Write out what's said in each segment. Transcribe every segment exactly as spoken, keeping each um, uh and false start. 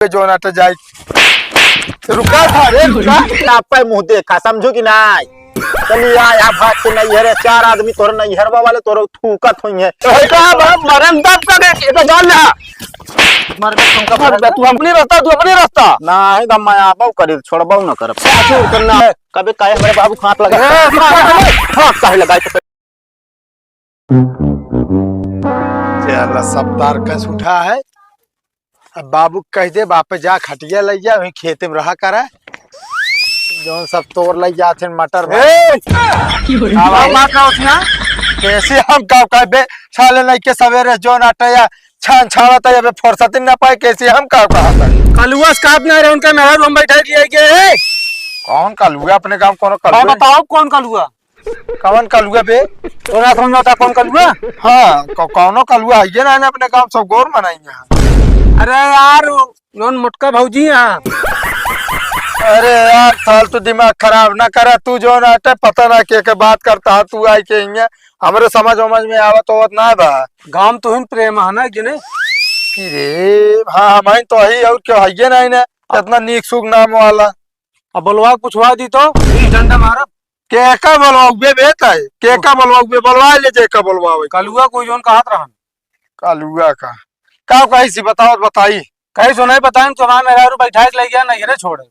पे जो ना तो जाई। रुका था रे, रुका। आपे मुँह देखा, समझू कि नाहीं? चली आ, यहाँ भाग के नैहरे, चार आदमी तोरे नैहरवा वाले तोरे थूकत होइहैं। बेटा, बा-, मरन दब का दे, ये तो जान ले। मर बे, तुमका मर बे, तू अपनी रास्ता, तू अपनी रास्ता। नाहीं, दम मैं आबो करी, छोड़बो न करब। क्या छोड़ करना है? कबे काहे हमरे बाबू के हाथ लगा? ए, मार, मार, मार। हाथ काहे लगाई तो? चला, सब तार कस उठा है। अब बाबू कहि दे, बापे जा खटिया लइ जा, वहीं खेते में रहा करा। जौन सब तोर लइ जात हैं मटर भाई। ए! का बात है उसमें? कैसे हम का कहबे? साले नहीं के सवेरे जौन आटा या छान छावत है, अबे फुर्सत ही ना पाए, कैसे हम का कहत है? कलुआ से कहत ना रहे, उनका मेहरारू हम बैठा दिया के है। कौन कलुआ? अपने गाँव कौन हाँ, कलुआ? बताओ कौन कलुआ? कौन कलुआ बे? तोरा समझ में आता कौन कलुआ? हाँ, कौ-, कौनो कलुआ है ये ना, अपने गाँव सब गौर मनाई हैं। अरे यार, जौन मोटका भौजी हैं। अरे यार, फालतू दिमाग खराब ना करा तू, जौन आटे पता ना के, के बात करता है तू आई के हियाँ। हमरे समझ वमझ में आवत होवत ना बा। गाँव में तो हिन प्रेम है ना, कि नहीं? कि रे, हाँ, हम तो ही और क्यों है ये नहीं ना, इतना नीक सूक नाम वाला। अब बोलवा के पुछवा दी तो बीस डंडा मारब। केका बोलवाउबे बे तय? केका बोलवाउबे? बोलवा ले जेका बोलवावे। कलुआ कोई जौन कहत रहन। कलुआ का? का कही सी बताओ, बताई। कही सो नहीं बताइन, तुम्हारा मेहरारू बैठा के ले गया, नहीं रे छोड़े।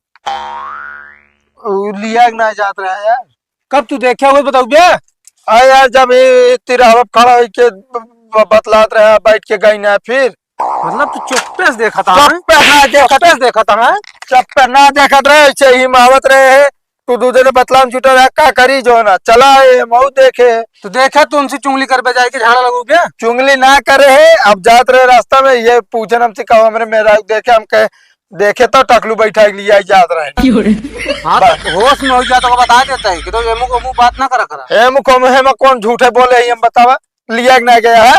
उ लिया के ना जात रहा यार। कब तू देखे हुए बताउबे? आ यार, जब ये तिरहवा खड़ा होई के ब-, ब-, बतलात रहा, बैठ के गई ना फिर। मतलब तू चुप्पे से देखत हँ? चुप्पे ना देखत। चुप्पे से देखत हँ? चुप्पे ना देखत रहे, ऐसे ही मावत रहे है। तू दूसरे बतलाम छूटा रहा, का करी जो ना। चला ए, मऊ देखे। तू देखे तू हमसे चुंगली करबे जाए के झाड़ा लगउबे? चुंगली ना करे है, अब जात रहे रास्ता में, ये पूछन हमसे कहो हमरे मेहरारू देखे, हम कहे देखे तो टकलू बैठा के लिया जात रहे। हाँ, तो होश में हो जा तो बता देता है कि तो एमू को मुँह बात ना करा करा। एमू को मुँह में कौन झूठे बोले ही हम बतावा? लिया कि ना गया है?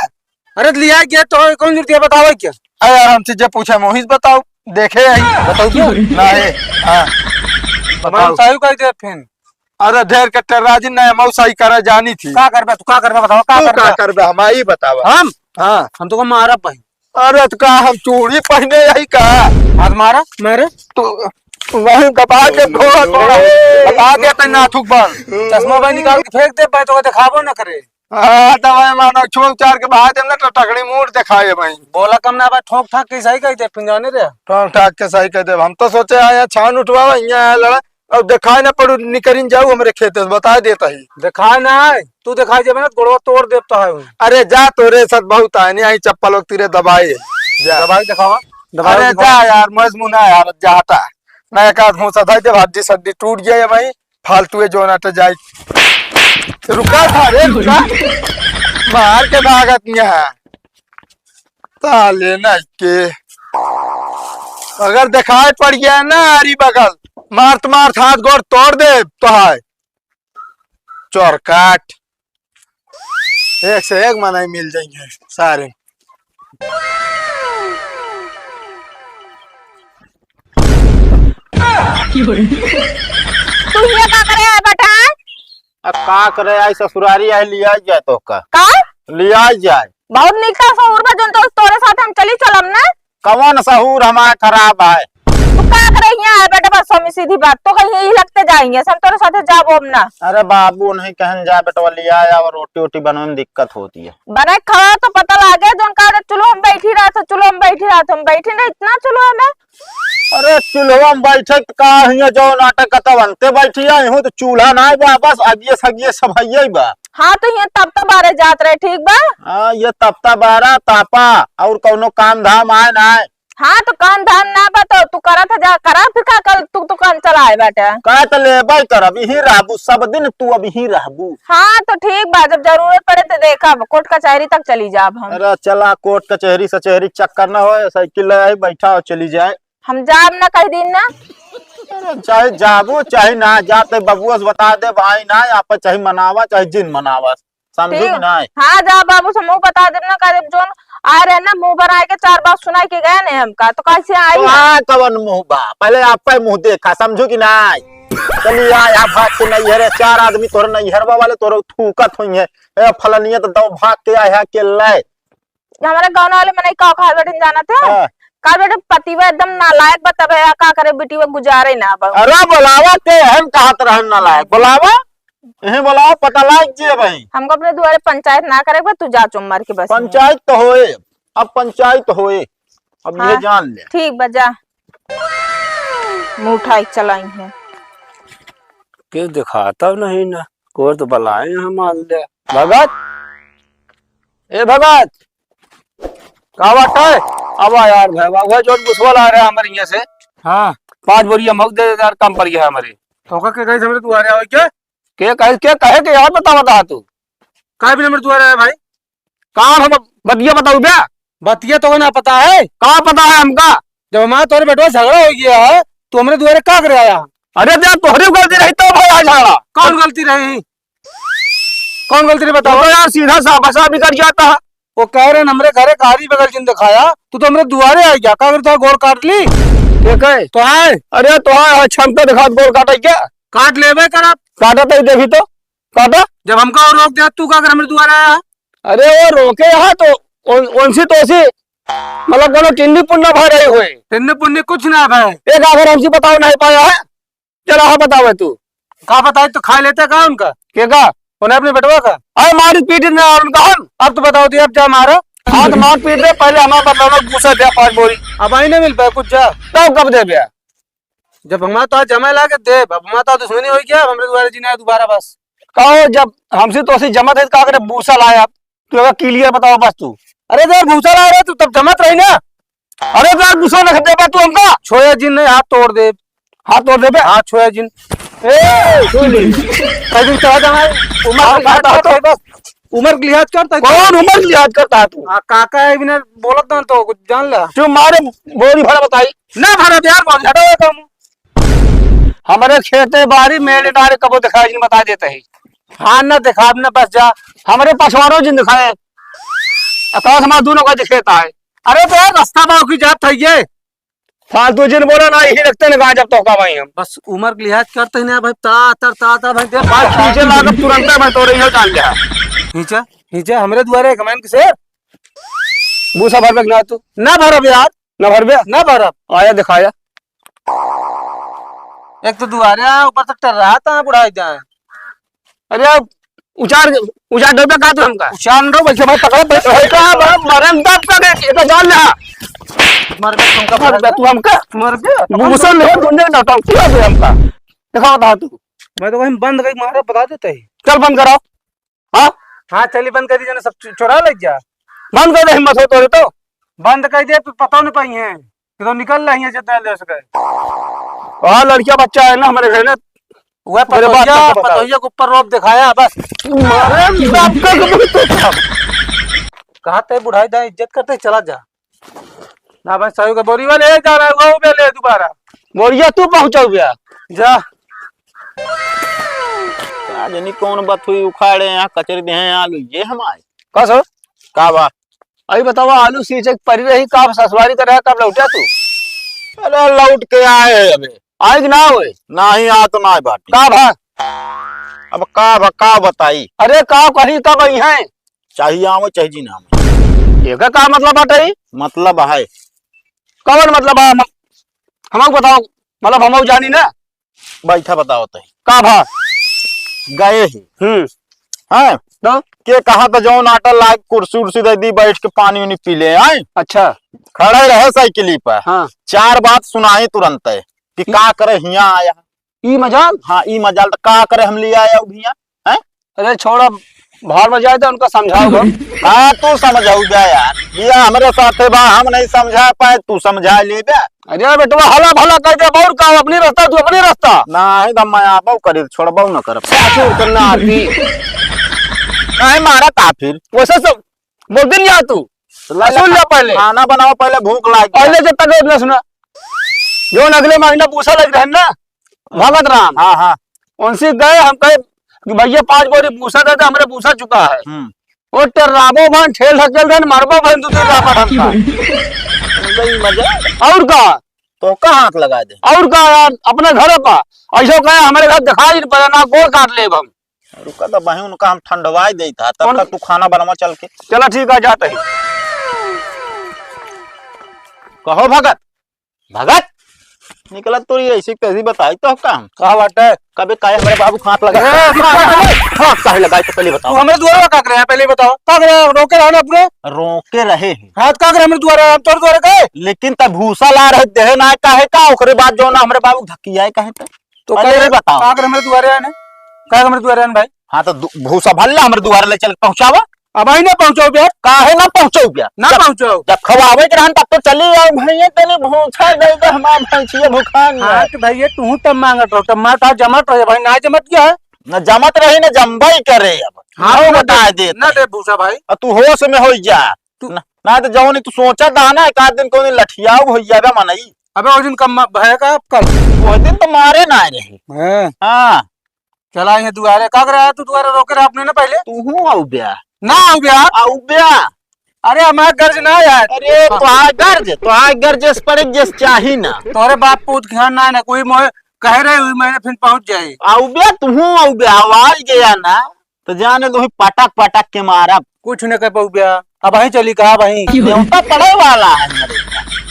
अरे लिया गया तो कौन जरूरत है बतावे क्या? अरे यार, हमसे जे पूछे मोहित बताओ, देखे आई। बताओ क्यों? ना है। हाँ। बताओ। सही कह दे फिर। अरे ढेर के टेर्राजी ना, मऊ सही करे जानी थी। का करबे तू, का करबे बतावा, का तू करबे? का करबे, हम आई बतावा। हम? हाँ। हम तो को मारा भाई। अरे तो का हम चूड़ी पहने यही का? हाथ मारा, मारे। तो वही दबा के थोड़ा, थोड़ा दबा दे तै नाथुक बन। चश्मा भाई निकाल के फेंक दे भाई, तो दिखाबो ना करे। हाँ, दवाई मानो, छुआ उचार के बहा देम ना, तो टकड़ी मूड़ दिखाए भाई। बोला कम ना बा, ठोक ठाक के सही कह दे, फिर जाने दे। ठोक ठाक के सही कह दे। हम तो सोचे आए हैं, छान उठवावा, यहाँ आए लड़ा, अब दिखाए ना पड़ू, निकरिन जाऊ हमरे खेते से, बता देता ही। दिखाए ना है, तू दिखाए जेबे ना, गोड़वा तोड़ देता है वो। अरे जा, तोरे साथ बहुत आए, नहीं आई चप्पल वक्त तेरे दबाए। जा। दबाई दिखावा, दबाई अरे दिखावा। जा यार, मजमूना यार, जा हटा। ना एक आध मुँह सधाई दे, हड्डी सड्डी टूट गया है भाई। फालतू है जो ना तो जाए। रुका था रे, रुका। मार के भागत नहीं है। साले ना के। अगर दिखाई पड़ गया ना आरी बगल, मारत मारत हाथ गोड़ तोड़ दे तो है। चोरकाट। एक से एक मनई मिल जाएंगे सारे। तू हियाँ का करे आए बेटा? आ, का करे आई, ससुरारी आई, लिया जाए तो का? का? लिया जाए। बहुत निक सहूर बा, जोन तो तोरे साथ हम चली चलम ना। कवन सहूर हमार खराब है? तू का करे हियाँ आए बेटा, बस स्वामी सीधी बात, तो कहीं यही लगते जाएंगे, हम तोरे साथे जाबो हम ना। अरे बाबू, नहीं कहन जा बेटवा, लिया आवा, रोटी वोटी बनवे में दिक्कत होती है। बने खावा तो पता लागे, जोन का चूल्हो में बैठी रहत, चूल्हो में बैठी रहत, हम बैठी नहीं इतना चूल्हो में। अरे चूल्हो में बैठे के का हियाँ जो नाटक करता बनते बैठी है, हूँ तो चूल्हा ना बा, बस अगिए सगिए सब है बा। हाँ, तो हियाँ तपता बारे जात रहे, ठीक बा? हाँ, ये तपता बारा तापा, और कौनो काम धाम आए ना आए। हाँ, तो काम धाम ना बा, तो तू करत है, जा करा, फिर का कर, तू तो काम चलाए बाटे। का तो लेबे करब, इही रहबू, सब दिन तू अब इही रहबू। हाँ, तो ठीक बा, जब जरूरत पड़े तो देखब, कोर्ट कचहरी तक चली जाब हम। अरे चला, कोर्ट कचहरी सचहरी चक्कर ना होए, साइकिल ले आई, बैठा और चली जाए। हम जाब ना कई दिन ना। अरे चाहे जाबू, चाहे ना जा, ते बबुआ से बता दे भाई ना, आप चाहे मनावा, चाहे जिन मनावा। समझू ठीक। कि नाय? हाँ, जा बाबू से मुँह बता देब ना, करे जोन आए रहे ना, मुँह बनाए के चार बात सुनाई के गए ने हमका, तो कैसे आई तो है? हाँ, कवन मुँह बा? पहले आप पे मुँह देखा, समझू कि नाय? चली आ, यहाँ भाग के नैहरे, चार आदमी तोरे नैहरवा वाले तोरे थूकत होइहैं। ए, फलनिया तो दो भाग के आए है अकेले। ये हमारे गाँव वाले मनई का खाए बैठन जाना थे? हाँ। का बेटा, पतिवा एकदम नालायक बा, तबे का करे, बिटिवा गुजारे ना बा। अरे बोलावा, ते हम कहत रहन नालायक, बोलावा। यही बोलावा, पता लाग जिए भाई। हमका अपने दुआरे पंचायत ना करे बा, तू जा चुप मार के बस। पंचायत तो होए, अब पंचायत होए, अब ये हाँ, जान ले। ठीक बा, जा। मुंह उठाई चलाई है। के दिखाता नहीं ना, कोई तो बुलाए यहाँ मान ले। भगत, ए भगत, का बात है? अब आ यार, भाई, वह जो बुसवा ला रहा है हमारे यहाँ से। हाँ। पाँच बोरी हम दे दे यार, कम पड़ गया हमारे। तो का के कहे हमरे दुआरे आवे क्या? के कहे, के कहे के यार, बता, बता तू। का भी हमरे दुआरे आया भाई? का हम बतिया बताऊ बे? बतिया तो ना पता है। का पता है हमका? जब हमारा तोरे बेटवा झगड़ा हो गया है, तो हमरे दुआरे का करे आया? अरे दे, तोहरी गलती रही तो भाई आ झगड़ा। कौन गलती रही? कौन गलती रही बताओ? तो यार सीधा साफ साफ निकल जाता है। वो कह रहे हैं, "हमरे घरे कारी बगल जिन दिखाया, तू तो हमरे दुआरे आ गया, का करे, तो गोड़ काट ली?" ये कहे? तो है। अरे तो है, है, क्षमता दिखा, गोड़ काटे क्या? काट लेबे करब। काटा तो देखी तो, काटा। जब हमका और रोक दिया, तू का कर हमरे दुआरे आया? अरे वो रोके यहाँ तो उन-, उनसे तो ऐसे मतलब कोनो टिन्नी पुन्ना भर रही हुई। टिन्नी पुन्नी कुछ ना भाई। एक आखिर हमसे बताओ नहीं पाया है। चला, हाँ, बतावे तू। का बताई, तो खा लेते का उनका? के का? उन्हें अपने बेटवा का? अरे मार पीट ना उनका हम। अब तो बताओ दिया, अब जा मारो। हाँ, तो मार पीट दे, पहले हमारा बदलौना भूसा दिया पाँच बोरी। अब आई ना मिल पाए, कुछ जा। तब कब दे बे? जब हमारा तो आज जमा ला के दे, अब हमारा तो दुश्मनी हो गया, अब हमरे दुआरे जी ना दोबारा बस। कहो, जब हमसे तो ऐसे जमा थे, का करे भूसा लाया? तू अगर clear बताओ बस तू। अरे तो यार भूसा ला रहे तू, तब जमत रही ना। अरे तो यार भूसा ना देबा तू हमका। छोया जिन नहीं, हाथ तोड़ दे। हाथ तोड़ देबे? हाथ छोया जिन। ए, सुन ले। कह दिन कहा था भाई, उमर हाँ, की लिहाज हाँ, करता है बस। उमर की लिहाज करता है। कौन उमर की लिहाज करता है तू? हाँ, काका है, बिना बोलत ना तो कुछ जान ला। क्यों मारे बोरी भरा बताई? ना भरा यार, बोरी हटाओ तुम। हमारे खेते बारी मेले डारे कबो दिखाई जिन बता देते ही। हाँ, ना दिखाब ना, बस जा। हमारे पछवाड़ो जिन दिखाए। अकाश हमारा दोनों का दिखेता है। अरे तो यार, रास्ता बा की जात है ये। फालतू जिन बोला ना, यही रखते ना गाँव जब तो का भाई हम। बस उमर के लिहाज करते हैं ना भाई, ता तर, ता तर भाई, देख। बात खींचे लागत तुरंत है, मैं तो रही हूँ जान लिया। खींचा, खींचा, हमरे दुआरे एक मैन के शेर। भूसा भर ना तू। ना भरब यार। ना भरबे? ना भरब। आया दिखाया। एक तो दुआरे आया, ऊपर से टर्रात है, बुढ़ा एकदम। अरे, उचार, उचार डोबे का तू हमका? उचार डोबे, भाई, पकड़, भाई, भाई, का, बड़ा मरम दब का दे, ये तो जान ले। मर बे, तुमका मर बे, तू हमका? मर बे। मुसलमान है, दुनिया ना, तो क्या दे हमका? दिखाओ, बता तू। मैं तो कहीं बंद कहीं मारा, बता देता ही। चल, बंद कराओ। हाँ? हाँ, चली बंद कर दीजिए ना, सब चु-, चुरा ले जा। बंद कर दे, हिम्मत हो तो, तो। बंद कर दे, फिर पता नहीं पाई है। ये तो निकल रही है जितना ले सके। हाँ, लड़किया बच्चा है ना हमारे घर में। वह मेरे बाप पतोहिया, का पता है। पतोहिया के ऊपर रोब दिखाया, बस। मारे बाप का कबूतर था। कहाँ ते बुढ़ाई दा इज्जत करते, चला जा। ना भाई, सही का बोरी वाले एक जा रहा है, वो भी ले दोबारा। बोरिया तू पहुँचाऊ भैया। जा। का जानी कौन बात हुई, उखाड़े यहाँ कचरी दे हैं आलू, ये हम आए। का सर? का बा? अभी बतावा, आलू सींचे के परी रही, कब ससुरारी करे, कब लौटा तू? अरे लौट के आए हैं अबे। आए कि ना होए? नाही, आ तो ना बाटी। का भा? अब का भा, का बताई? अरे का कहीं, कब आई हैं? चाहे आवे, चाहे जी ना आवे। एकर का मतलब बाटे ई? मतलब है। कवन मतलब है? हम, हमको बताओ, मतलब हमको जानी ना। बैठा बताओ तई। का भा? गए ही। हम्म। हैं? तो? के कहा था जौन आटा लाग कुर्सी उर्सी दे दी, बैठ के पानी उनी पी ले, हैं? अच्छा। खड़े रहे साइकिल पर। हाँ। चार बात सुनाए तुरंत है कि ई का करे हियाँ आया। ई मजाल? हाँ, ई मजाल तो का करे हम ले आया अब हियाँ, हैं? अरे छोड़ा, बाहर में जाए तो उनका समझाओ हम। हाँ, तू समझाऊ बे यार, ये हमरे साथे बा, हम नहीं समझा पाए, तू समझा ले बे। अरे बेटवा, हला भला कर दे, और का, अपनी रास्ता, तू अपनी रास्ता। नहीं, तो मैं आबो करी, छोड़बो न करब। सासुर के नाती। नहीं मारा का फिर? वैसे सब बोलते नहीं आ तू। तो ला, सुन ले पहले। खाना बनाओ पहले, भूख लाग गया। पहले जब तक ना सुना, जो अगले महीना भूसा लग रहे हैं ना, भगत राम। हाँ, हाँ। उनसे गए, हम कहे कि भैया पाँच बोरी भूसा दे दे, हमरे भूसा चुका है। हम्म। वो टर्राबो भन, ठेल ढकेल देन, मारबो भन, दू तीन रापट हमका। गई मजा। और का? तो का हाथ लगा दे? और का यार, अपने घर पा ऐसा कहे, हमारे घर दिखाई नहीं पड़े ना, गोड़ काट लेब हम। रुका तो बहिन, उनका हम ठंडवाई देई था, तब कौन? तक तू खाना बनवा चल के। चला ठीक है, जाते ही। कहो भगत, भगत, निकलत तो रही ऐसी तैसी, बताई तो काम। का बात है? कबे काहे हमरे बाबू के हाथ लगा? ए, बाबू! हाथ काहे लगाई तो पहले तू बताओ। हमरे दुआरे का करे हैं, पहले बताओ। का करे हैं? रोके रहे ना पूरे। रोके रहे हैं। हाथ का करे हमरे दुआरे, हम तोर दुआरे गए? लेकिन तब भूसा ला रहे देहे ना काहे का, ओकरे बाद जो ना हमरे बाबू धकियाए काहे त? तो पहले काहे, ये बताओ। का करे हमरे दुआरे आने? का करे हमरे दुआरे आने भाई? हाँ, तो दु-, भूसा भर ला, हमरे दुआरे ले चल के पहुँचावा। अब आई ना पहुँचाओ बे। काहे ना पहुँचाओ बे? ना जब, पहुँचाओ। जब खवावे के रहन, तब तो चली आओ भैया, तनी भूसा दे दे, हमार भैंसिया भुखान है। हाँ, तो भैया, तू तब मांगत रहो, तब मार तो जमत रहे भाई, ना जमत क्या है? ना जमत रही, ना जमबई करे अब। हाँ, हम ना बता दे, देते ना हैं। दे भूसा भाई। और तू होश में हो जा। तू ना, ना तो जौन तू सोचा था ना, एक आध दिन कौन लठियाऊ हो जावे मनई। अबे, वो दिन कम भय का अब कल। वो दिन तो मारे ना रहे। हाँ। हाँ। चला, ये दुआरे का करे आया तू? दुआरे रोके रहा अपने ना पहले। तू हूँ आऊ ब्या। ना आऊ ब्या। आऊ ब्या। अरे, हमार गर्ज ना यार। अरे, तोहार गर्ज, तोहार गर्ज जस पड़े जस चाही ना। तोहरे बाप पूत के यहाँ ना, ना कोई मोहे कहे रहे हुई, मैंने फिर पहुंच जाए। आऊ ब्या, तू हूँ आऊ ब्या, आवाज गया ना। तो जाने दो ही पटक पटक के मारब। कुछ न कर पाऊ ब्या। अब वहीं चली कहा वहीं। नेवता पड़े वाला है हमरे।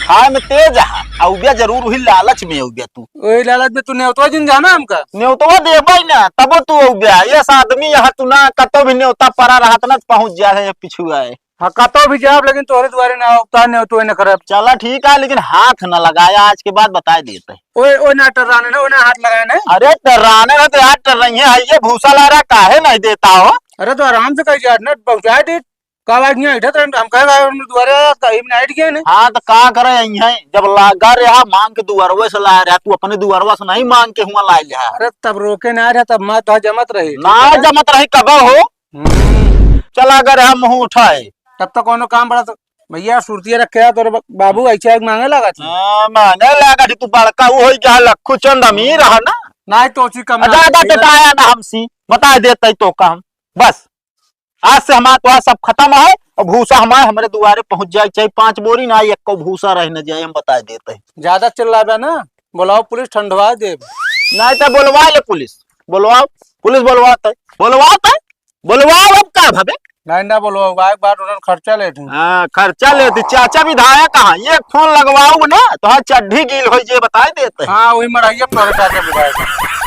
खाए में तेज है। आऊ ब्या जरूर वही लालच में आऊ ब्या तू। वही लालच में तू नेवतवा जिन जाना हमका। नेवतवा देबे ना, तबो तू आऊ ब्या। ये आदमी यहाँ तू ना कतो भी नेवता पड़ा रहत ना पहुँच जा है पिछुआ है। हाँ, कतो भी जाब लेकिन तोहरे दुआरे ना आऊ, ता नेवतवा न करब। चला ठीक है, लेकिन हाथ न लगाया आज के बाद, बताए देते। ओए, ओए, ना टर्राने ना, ओए, ना हाथ लगाए ना। अरे टर्राने ना तो यार टर्राइए है, ये भूसा ला रहा, काहे नहीं देता हो? अरे तो आराम से कही यार, ना पहुंचाए दे। का बात नहीं, इधर तो हम कहे हम दुआरे कहीं भी नहीं गए ने। हाँ, तो का करे यहीं है, जब लागा रहा मांग के दुआरवे से लाया रहा, तू अपने दुआरवा से नहीं मांग के हुआ लाए रहा। अरे तब रोके ना रहा, तब मैं तो जमत रही, ना ठीक है ना? जमत रही कब हो? हम्म। चला अगर हम मुँह उठाए। तब तो कोनो काम बड़ा तो भैया सुरतिया रखे है, तोरे ब-, बाबू ऐसे आग मांगे लगा थी। हाँ, मांगे लगा थी, तू बड़का वो होई गया, लखू चंद अमीर है ना। नहीं तो उसी कम आ, ना ज्यादा ठीक है। टटाया ना हमसी, बता देते तो काम। बस, आज से हमारा तो सब खत्म है, और भूसा हमारे, हमरे दुआरे पहुंच जाए, चाहे पाँच बोरी ना, एक को भूसा रह न जाए, हम बता देते हैं। ज्यादा चिल्लाबे ना, बुलाओ पुलिस, ठंडवा देब। नहीं तो बुलवा ले पुलिस, बुलवाओ, पुलिस बुलवाते, बुलवाते, बुलवाओ, अब का भबे? नहीं ना बुलवाओ, एक बार उन्होंने खर्चा ले थी। हाँ, खर्चा ले थी, चाचा विधायक कहाँ? एक फोन लगवाओ ना, तो हाँ चड्ढी गील हो, ये बताए देते हैं। हाँ, वही मड़ाइया पर चाचा विधायक।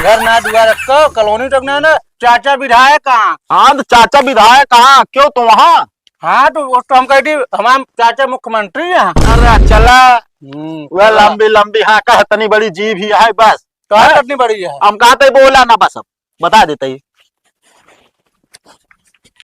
घर ना दुआर रखो, कॉलोनी तक ना, ना, चाचा विधायक कहाँ? हाँ, तो चाचा विधायक कहाँ? क्यों तो वहाँ? हाँ, तो वो तो हम कह दी, हमारे चाचा मुख्यमंत्री हैं। अरे चला, हम्म, वह चला। लंबी लंबी हाँ कह, इतनी बड़ी जीभ ही है बस। तो हाँ, हैं? इतनी बड़ी है। हम कहा थे बोला ना बस, अब बता देते ही।